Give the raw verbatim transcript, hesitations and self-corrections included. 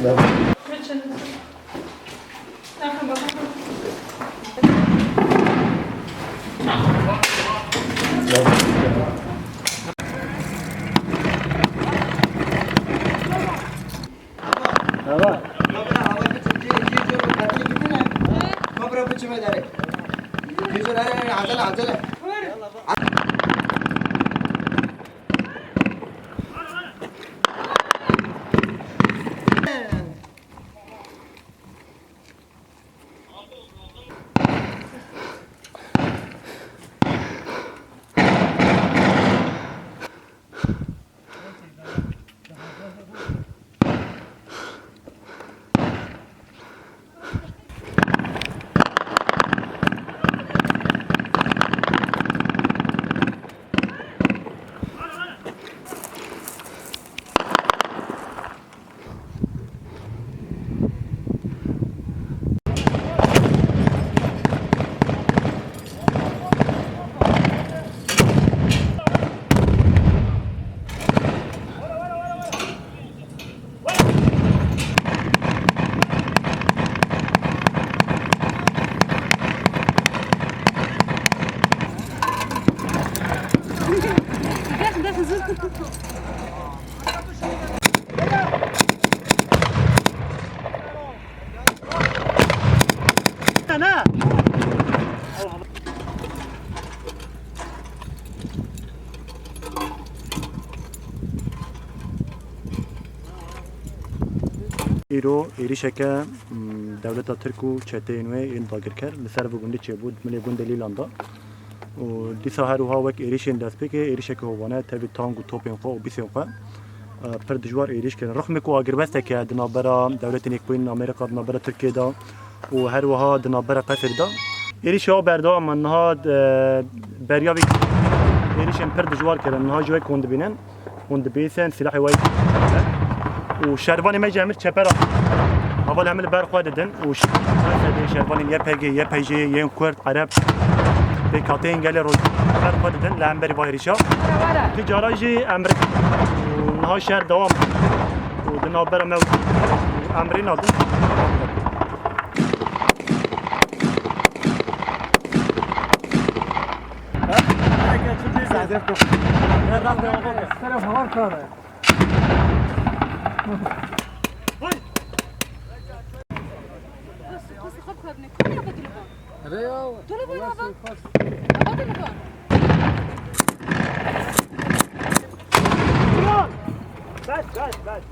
Baba. Kamera hava biçim, cê, cê, cê, biçim, biçim, biçim, biçim, biçim, acele, acele. Îro êrîşeke, m, dewleta Tirk û çeteyên wê yên dagirker li ser vî gundî çêbû, di milê gundê Lîlan de. Û dîsa her wiha wek êrîşên destpêkê, êrîşeke hovane tevî tank û topên xwe û bîsên xwe, e, pir dijwar êrîş kirin. Rixmê ku agirbestek heye di navbera Dewletên Yekbûyî yên Amerîka, di navbera Tirkiyê de û her wiha di navbera Qeserî de. Êrîşa berdewam e. Niha, e, beriya vê êrîşên pir dijwar kirin. Niha ji wek hûn dibînin. Hûn dibîsin, silahê wê û şervanê me jî hemî çeper a. Heval hemî li ber xwe didin û ş-, şervanên Y P G, Y P G, yên Kurd, Ereb, pêkhateyên gelê Rojava li ber xwe didin li hemberî vê êrîşa. Tu cara jî em re û niha şer dewam e. Û di navbera me û em rê nadin. Bes, bes, bes.